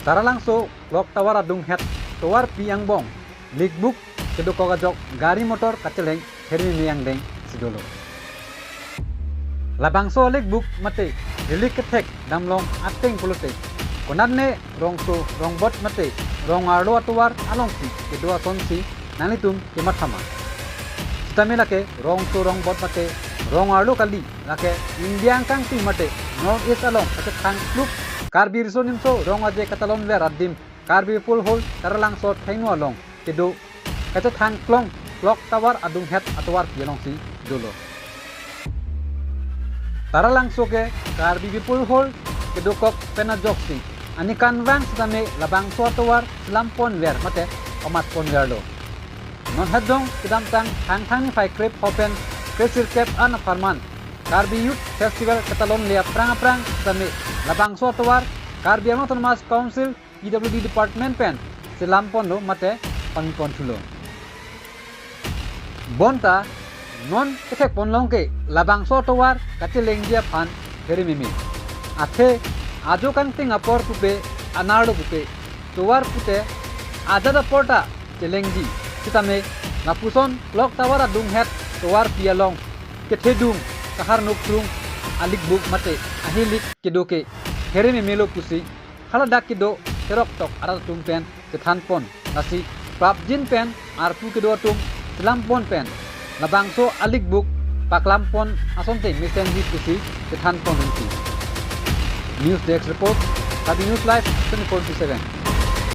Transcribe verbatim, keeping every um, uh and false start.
Taralangso clock tower adunghet tovarpi angbong likbuk kedokok ajok gari motor kacheleng pherememe angdeng si dolo. Labangso alikbuk mate rilik kethek damlong ateng pulote konatne rongso rongbot mate rong-arlo atovar alongsi kedo asonsi nanglitum kemathama. Sitame lake rongso rongbot mate rong-arlo kali, lake India angkangpi mate North East along kachethang kluk Karbi Riso Nimso Rong Aje katalonver adim Karbi People Hall Taralangso thengno along kedo kachethang klong clock tower adunghet atovarpi alongsi dolo. Taralangso ke Karbi People Hall kedokok pen ajoksi ani kanvang sitame labangso atovar chelamponver mate pamatponverlo. Non hetdong kedamtang Thangthang niphai krep ho pen kresirkep an apharman Karbi Youth Festival katalonle aphrang aphrang sitame labangso atovar Karbi Anglong Autonomous Council P W D Department pen chelamponlo mate pangponthulo. Bonta non kethekponlong ke labangso atovar kachelengji aphan pherememe. Athe ajo kangting apor pupe, anerlo pupe, tovar pute ajat apor ta chelengji. Sitame lapuson clock tower adunghet tovarpi along kethedung kaharnok krung alikbuk mate ahilik kedo ke pherememelo pusi haladak kedo theroktok arat atum pen chethanpon, lasi prapjin pen arpu kedo atum chelampon pen labangso alikbuk paklampon asonte mesenji pusi chethanpon rinti. News Desk Report, Karbi News Live twenty-four into seven.